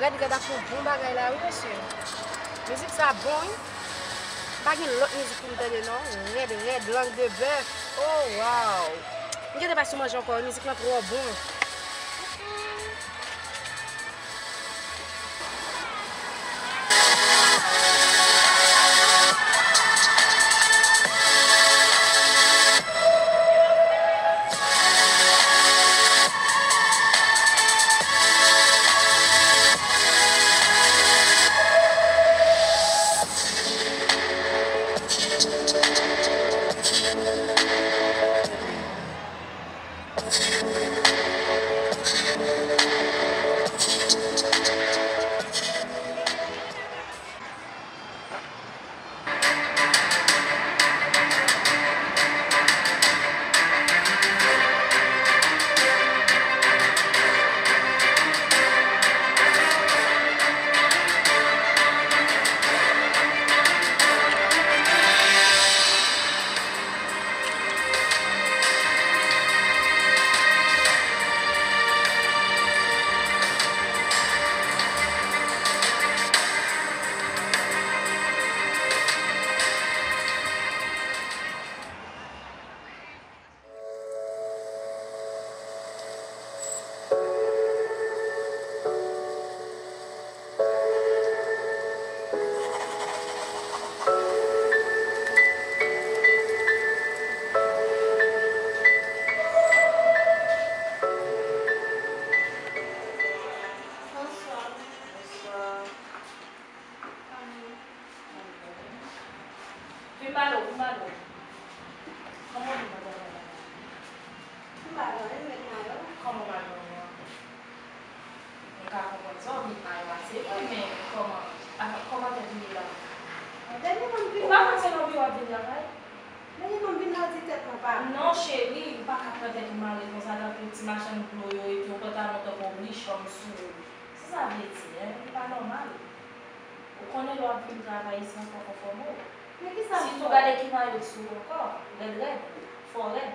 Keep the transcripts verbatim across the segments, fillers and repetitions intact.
Rèd Rèd ap fè yon bon bagay la wi mesye. Mizik sa bon wi. Pa gen lòt mizik pou m tande non. Rèd Rèd, Langue de Bœuf. Oh wow. M gentan pa sou manje ankò wi, mizik lan twò bon. Vin pale w, vin pale w. Kòman w vin nan travay la? M pa nan anyen, m met mayo. Kòman mayo w an? M ka konprann sa, w met mayo a se vre, men kòman, a, kòman tèt ou ye la? Dènyèman m vin. Ou pa konn se nan biwo w ap vin travay? Dènyèman m vin la di tèt mwen pa bon. Non, cheri, ou pa ka pran tèt ou mare konsa, tankou ti machann dlo yo, epi yon pantalon tankou yon rich fanm sou ou. Sa sa vle di, en? Li pa nòmal. Ou konnen lè w ap vin travay isit, fò w konfòme w. Men kisa m fè w? Sitou gade ki mayo k sou ou ankò. Rèd rèd. Fò rèd.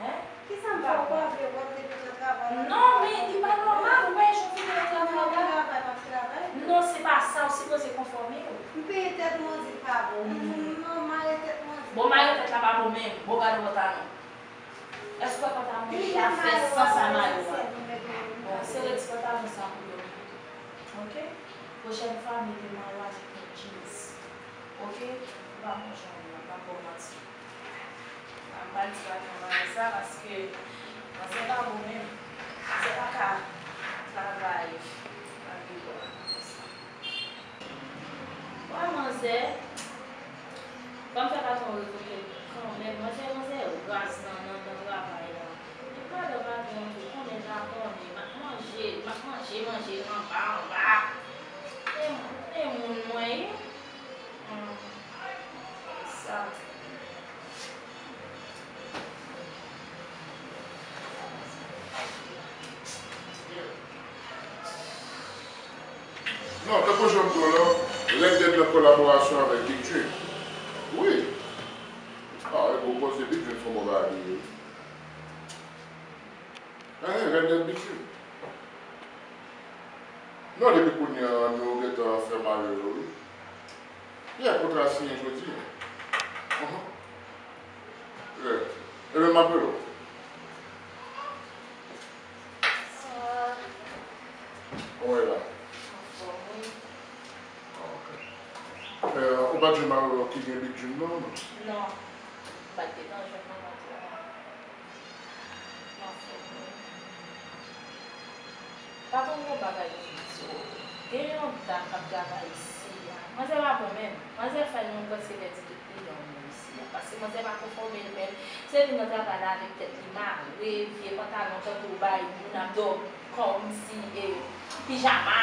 Hein? Kisa m fè w pa vle wè m depi nan travay la? Non, men li pa nòmal. Ou pa janm vin nan travay la? Travay, m ap travay. Non, se pa sa. Ou sipoze konfòme w. M peye tèt mwen, di l pa bon. Non, mare tèt mwen, di l pa bon. Bon, mare tèt la pa bon menm. Bon, gade pantalon. Èske w wè pantalon li a fè sans a mayo a? Bon, sere ti pantalon sa pou yo. Oke? Pwochèn fwa, mete mayo a jis nan jeans. Oke? Ou pa bon jan w ye, m p ap ba w manti. M pa di patwon mari sa paske manzè pa bon menm. Manzè pa ka travay nan biwo a konsa. Wè manzè, ban m fè patwon revoke l kanmenm. Manzè, manzè raz nan, nan, nan travay la. Tout madan patwon an tou konnen, ja konnen. M ap manje, m ap manje, manje anba, anba. Non, tankou jan m di w lan, Red Red nan kolaborasyon avèk Big Dream. Wi. Ah, e gwo koze, Big Dream se yon bon bagay li ye. Enhen, Red Red Big Dream. Non, depi kounye a, nou gentan fè mayo yo, wi. Yeah, kontra siyen jodi a. Mhm. Yeah. Ebyen, m ap rele w. Sa. Kòman w ye la? Anfòm, wi. Ah, ok. Eh, ou pa t jwenn mayo ki gen Big Dream, non? Non. M pa t gentan jwenn mayo. Patwon, gon bagay ki di w. Gen yon dam k ap travay isi a. Manzè pa bon menm. Manzè fè nou prèske pèdi tout kliyan nou isi a. Paske manzè pa konfòme l menm. Se vin nan travay la avèk tèt li mare, vye pantalon tankou bay moun ap dòmi kòmsi e pijama.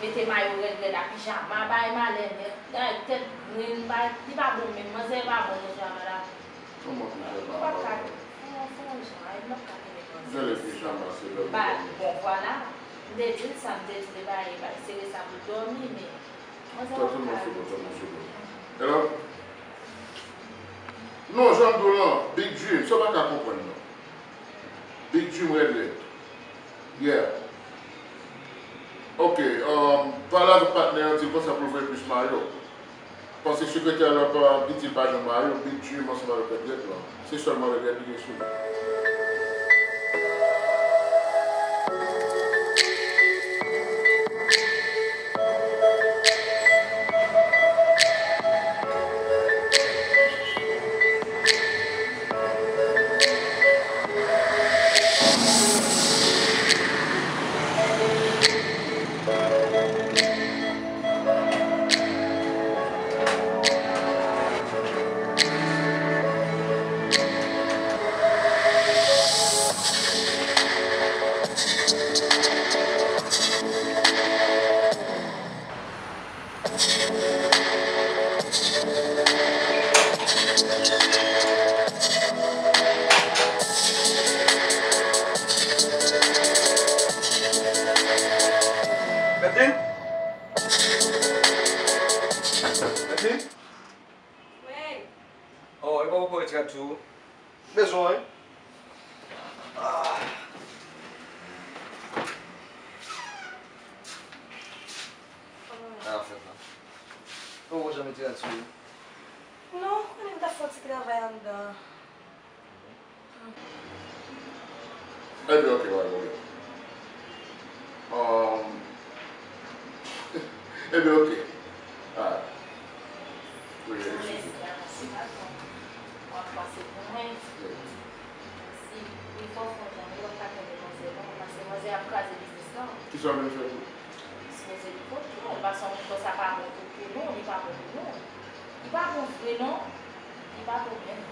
Mete mayo rèd rèd a pijama, bay malè nèt. Gade tèt grenn, bay, li pa bon menm. Manzè pa bon nan travay la. Kòman pou fè pa ka fè yon jan, ay, m p ap ka kenbe manzè. Gade pijama, se lè pou dòmi. Bon, vwala. M te di l sa, m te di l e bay, bay sere sa pou dòmi, men manzè pa ka. Tann yon segonn, tann yon segonn. Hello? Non, jan m di w lan, Big Dream, sa w pa ka konprann non. Big Dream rèd rèd. Yeah. Ok, um, pale avèk patnè an, di l konsa pou l voye plis mayo. Paske sekretè a la pa, li di l pa jwenn mayo, Big Dream ansanm avèk Red Red lan. Se sèlman Red Red li gen sou li. Bertine? Bertine? Wi. Oh, e pa ou poko retire tou? Bezwen, wi. Ah. Sa ap fèt la. Ou poko janm retire tou? Non, konnen m t ap fè yon ti travay anndan. Ebyen, ok, pa gen pwoblèm. Um, ebyen, ok. Alright. Wi, eskize. W ap pase pou mwen. Yeah. Si li fò fò jan, li p ap ka kenbe manzè non, paske manzè ap kraze biznis lan. Kisa w vin fè tou? Sipoze li pote, paske yon moun konsa pa bon pou, pou nou, li pa bon pou nou. Li pa bon vre non. Li pa bon menm.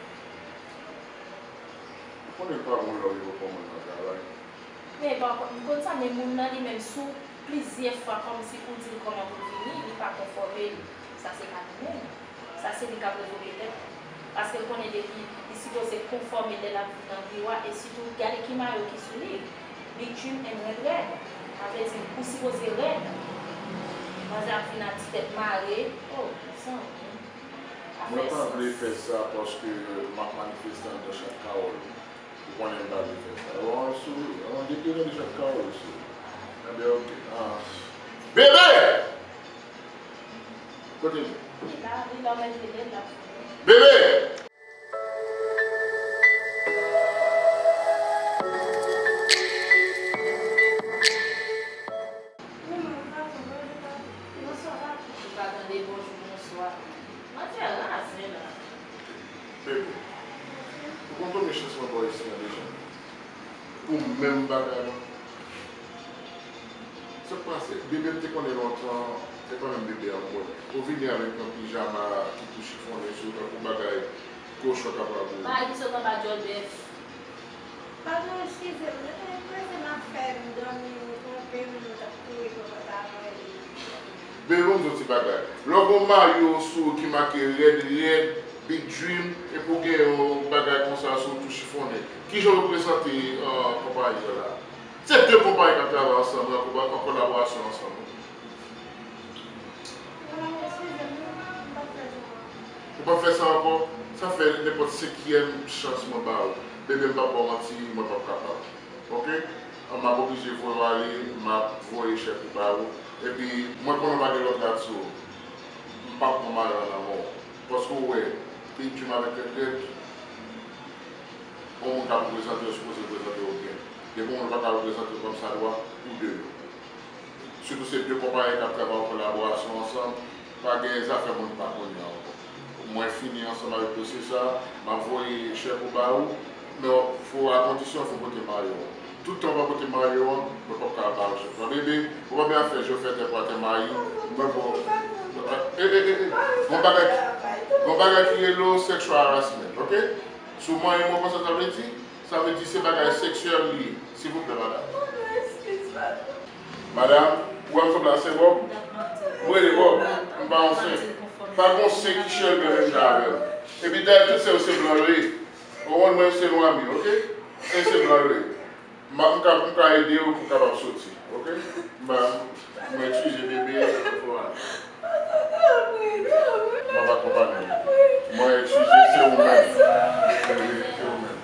Ou konnen pa moun lè w rive kòmanse nan travay. Men pa, m konn sa, men moun nan li menm sou plizyè fwa kòmsi pou di l kòman pou l vini, li pa konfòme l. Sa se pa li menm. Sa se li k ap revoke tèt li. Paske l konnen depi li sipoze konfòme lè l ap vin nan biwo a, e sitou gade ki mayo ki sou li. Big Dream and Red Red. Sa vle di ou sipoze rèd. Manzè ap vin ak ti tèt mare. Oh, mezanmi. Mwen pa vle fè sa paske m ap manifeste anndan chat kawòl. Ou konnen m pa vle fè sa. Ou an souri, ou an depi nan chat kawòl ou souri. Ebyen, ok. Ah. Bebe! Kote li? Li la, li la, mwen rele l la. Bebe! Ou pa tande bonjou, bonswa. Manzè razen la. Bebe, ou konn konbyen chans mwen ba w isi an deja? Pou menm bagay la. Sa k pase? Bebe m te konnen lontan, se pa menm bebe a m konnen. Ou vini avèk yon pijama ki tou chifonnen sou ou, tankou bagay kochon k ap rabou. Bagay ki sot anba djòl bèf. Patwon, eskize m, mwen te prese m ap fè m dòmi, ou twonpe m, ou t ap kouri pou pantalon e. Bebe, ban m di w ti bagay. Lè w gon mayo sou ou ki make Red Red, Big Dream, epi w gen yon bagay konsa sou ou tou chifonnen, kijan w reprezante, euh, konpayi an la? Se de konpayi k ap travay ansanm, an konba-, an kolaborasyon ansanm. Ou p ap fè sa ankò? Sa fè nenpòt senkyèm chans mwen ba ou. Bebe, m p ap ba w manti, mwen p ap kapab. Oke? M ap oblije voye w ale, m ap voye chèk ou ba ou. Epi, mwen konnen w pa gen lòt rad sou ou. M p ap pran malè nan men w. Paske w wè, li dim avèk règrèt, yon moun k ap reprezante w sipoze reprezante w byen. Depi yon moun pa ka reprezante w kòmsadwa, ou de yo. Sitou se de konpayi k ap travay an kolaborasyon ansanm, pa gen zafè moun pa konnen ankò. Mwen fini ansanm avèk dosye sa a, m ap voye chèk ou ba ou, men fò a kondisyon fò pote mayo an. Tout tan w pa pote mayo an, mwen p ap ka ba ou chèk la. Bebe, ou pa bezwen fè je w fè tè pou atè mayi, mwen pou. E, e, e, e, gon bagay, gon bagay ki rele w sexual harassment, oke? Si w manyen m, ou konn sa sa vle di? Sa vle di se bagay seksyèl li ye. Silvouplè, madanm. Madanm, ou wè m sanble a se wòb? M rele wòb. M pa yon sen. Pa gon sen ki chèlbè menm jan avè m. Epi dayè tout sen yo se blan yo ye. Ou konprann mwen, se nwa m ye, oke? Sen se blan yo ye. M a, m ka, m ka ede w pou w kapab soti, oke? M a, m eskize bebe. M ap akonpanye w. Mwen eskize, se ou menm. Se ou menm.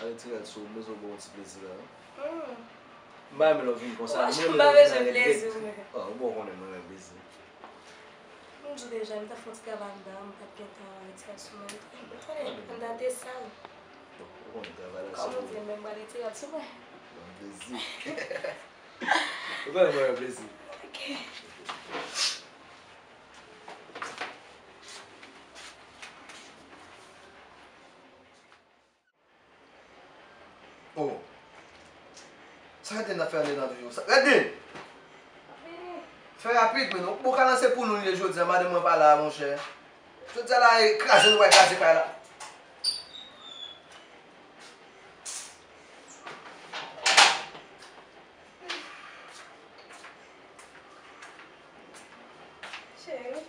Ale ti rad sou, m bezwen ba w yon ti plezi la. M pa renmen lè w vin konsa. M pa bezwen plezi w menm. Ah, ou bon konnen mwen renmen plezi. M di w deja, m t ap fè yon ti travay anndan, m pa t gentan retire l sou mwen. Tande, anndan te sal. Bon, ou konnen travay la se. Kòm ou di, men m pral retire l sou mwen. Bon, plezi. Ou konnen mwen renmen plezi. Ok. Oh. Sa Redline ap fè anndan toujou? Sa, Redline! Fè rapid, men. Ou ka lanse pou nou l ye jodi a, madanm mwen pa la, monchè. Jodi a la, e kraze nou pral kraze kay la. Cheri.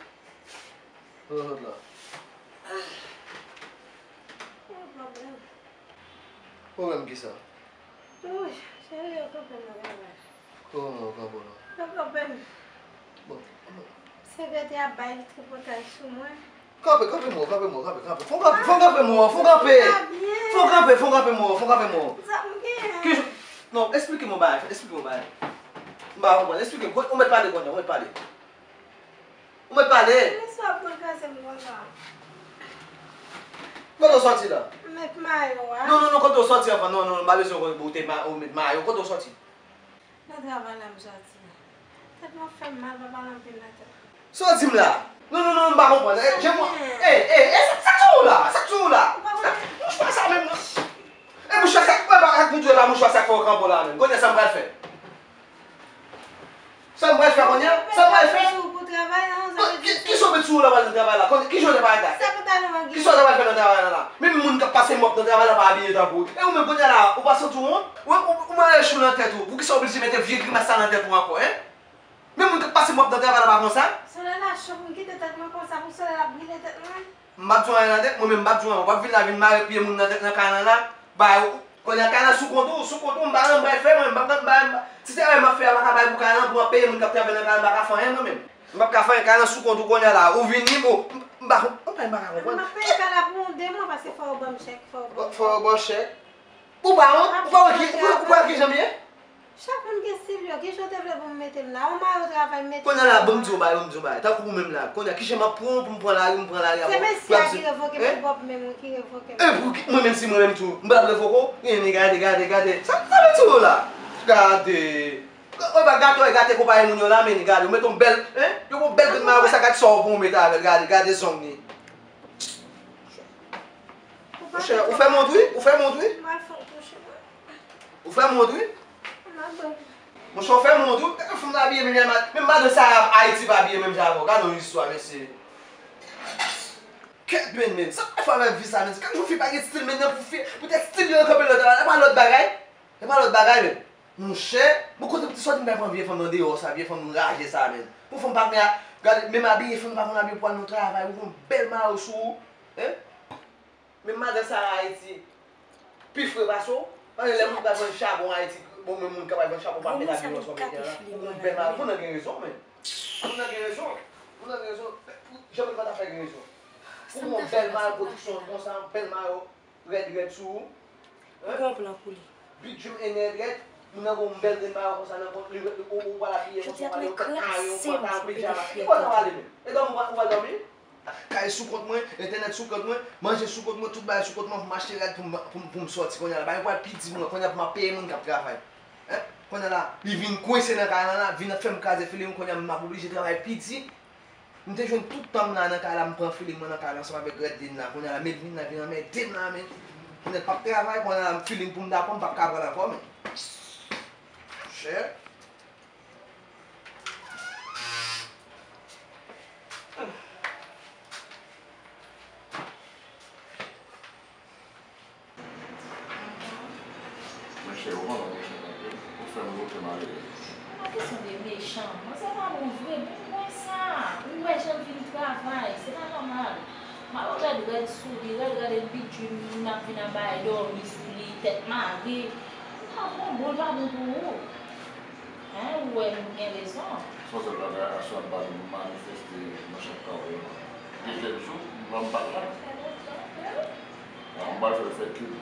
Sa w sot la? Yon pwoblèm. Pwoblèm kisa? Wi, cheri, yo kanpe m nan travay. Kòman yo kanpe w la? Yo kanpe m. Bon, bon. Sekretè a bay tripotay sou mwen. Kanpe, kanpe mò, kanpe mò, kanpe, kanpe. Fò kanpe, fò kanpe mò, fò kanpe. Fò kanpe, fò kanpe mò, fò kanpe mò. Sa m gen? Ki jan? Non, esplike m yon bagay, esplike m yon bagay. M pa konprann, esplike m. Ou mèt pale kounye a, ou mèt pale. Ou mèt pale. Poukisa w ap pran kraze m konsa? Kote w sòti la? M met mayo a. Non, non, non, kote w sòti anvan? Non, non, non, m pa bezwen konnen pou w te ma-, ou met mayo. Kote w sòti? Nan travay la m sòti. Tèt mwen fè m mal, pa pale anpil nan tèt mwen. Sa w di m la? Non, non, non, m pa konprann. Eh, je mwen. Eh, eh, eh, sa, sa k sou ou la? Sa k sou ou la? Mouchwa sa menm nan. Eh, mouchwa sa, mwen pa ak mouchwa la, mouchwa sa k fè w kanpe w la menm. Kounye a sa m pral fè? Sa m pral fè kounye a? Sa m pral fè? Ki, ki sa w met sou ou la pral nan travay la? Kounye, ki jan w te parèt la? Ki sa w te pral fè nan travay la la? Menm moun k ap pase mòp nan travay la pa abiye tankou w. E ou menm kounye a la, ou pa santi w wont? Ou, ou, ou mare chou nan tèt ou. Poukisa w oblije mete vye grimas sa nan tèt ou ankò, en? Menm moun k ap pase mòp nan travay la pa konsa? Solèy la cho pou m kite tèt mwen konsa pou solèy la brile tèt mwen. M p ap di w anyen nan tèt, mwen menm m p ap di w anyen. W ap vin la vin mare pye moun nan tèt nan kay lan la. Bay ou, kounye a kay lan sou kont ou, sou kont ou, m pa nan m pral fè mwen, m p ap nan m bay, m pa, ti travay m ap fè a pa ka bay pou kay lan, pou m ap peye moun k ap travay nan kay lan, m pa ka fè anyen mwen menm. M p ap ka fè anyen, kay lan sou kont ou kounye a la, ou vin li, bon, m, m pa, m pa, m pa ka konprann. M ap peye kay la pou yon de mwa, paske fò yo ban m chèk, fò yo ban m chèk. Fò yo ban w chèk? Ou pa wont? Ou pa wè ki, ou pa wè kijan m ye? Chak moun gen estil yo. Kijan w te vle pou m mete m la? Yon mayo travay m mete m la. Kounye a la, ban m di w yon bagay, ban m di w yon bagay. Tankou ou menm la, kounye a, kijan m ap pran w pou m pran lari, m pran lari a pou, pou ap di, en? Se mesye a ki revoke m, e pwòp men mwen ki revoke m. E pou ki, mwen menm si mwen menm tou, m pa vle revoke w? Gade, gade, gade, gade. Sa, sa vle di w la? Gade. Ou pa gate, ou gate konpayi moun yo la, men gade, ou mete yon bèl, en? Yo yon bèl grenn mayo konsa, gade sa w pou w mete avè l, gade, gade zong li. Monchè, ou fè m wont wi, ou fè m wont wi. Ou fè m wont wi. Monchè, ou fè m wont wi. Gade fanm nan abiye menm jan, menm madan sa Ayiti pa abiye menm jan avè w. Gade yon istwa, mesye. Kèt, men, men. Sa k fè avèk vi sa, men? Kèt, yon fi pa gen stil, men, nan pou fi, poutèt stil yo nan kanpe lòt, e pa lòt bagay. E pa lòt bagay, men. Monchè, bon, kote m te sòti, m pa pran vye fanm nan deyò sa, vye fanm raje sa, men. Pou fanm pa konn a-, gade, menm abiye, fanm pa konn abiye pou al nan travay, ou gon bèl mayo sou ou, en? Men madan sa a Ayiti pi fre pase w. Paske lè moun pral vann chabon Ayiti, bon, men moun k ap vann chabon pa met abiman sa w mete a la. Ou gon bèl mari, moun nan gen rezon, men. Moun nan gen rezon. Moun nan gen rezon. Jan moun pa ta fè gen rezon. Ou gon bèl mari pwodiksyon konsa, bèl mari rèd rèd sou ou. Ou gon plan pou li. Bidjou e nèt rèd, moun nan gon bèl grenn mari konsa nan kont li, ou ou pral abiye konsa, ou pral yon tèt kare, yon pantalon, pijama. Ki bò sa pale menm? E dòmi ou pral dòmi? Kay sou kont mwen, entènèt sou kont mwen, manje sou kont mwen, tout bagay sou kont mwen pou m achte rad pou m pou m pou m sòti kounye a la. Bagay pral pi di pou mwen, kounye a pou m ap peye moun k ap travay. Hein? Kounye a la, li vin kwense nan kay lan la, vin ap fè m kraze fili m, kounye a m ap oblije travay pi di. M te jwenn tout tan m la nan kay la, m pran fili m nan kay la ansanm avèk rèd li m la. Kounye a la, Medlin la vin anmède m la, men. Kounye a l p ap travay, kounye a la, fili m pou m dakò, m p ap ka pran l ankò, men. Monchè. Monchè, ou konnen w mechan anpil. Ou fè m goute malere. Se pa kesyon de mechan. Manzè pa bon vre, bon pwen sa. Ou wè jan l vin travay, se pa nòmal. Mari w rèd rèd sou li, rèd rèd epi jwi m ap vin ap bay dòmi sou li, tèt mare. Li pa bon, bon, li pa bon pou ou. Hein, ou wè m gen rezon. Son sèl bagay, aswè a m pa vin manifeste nan chan kawòl la. Dezyèm jou, m pa m pa t la. An, m pral fè l fè kib.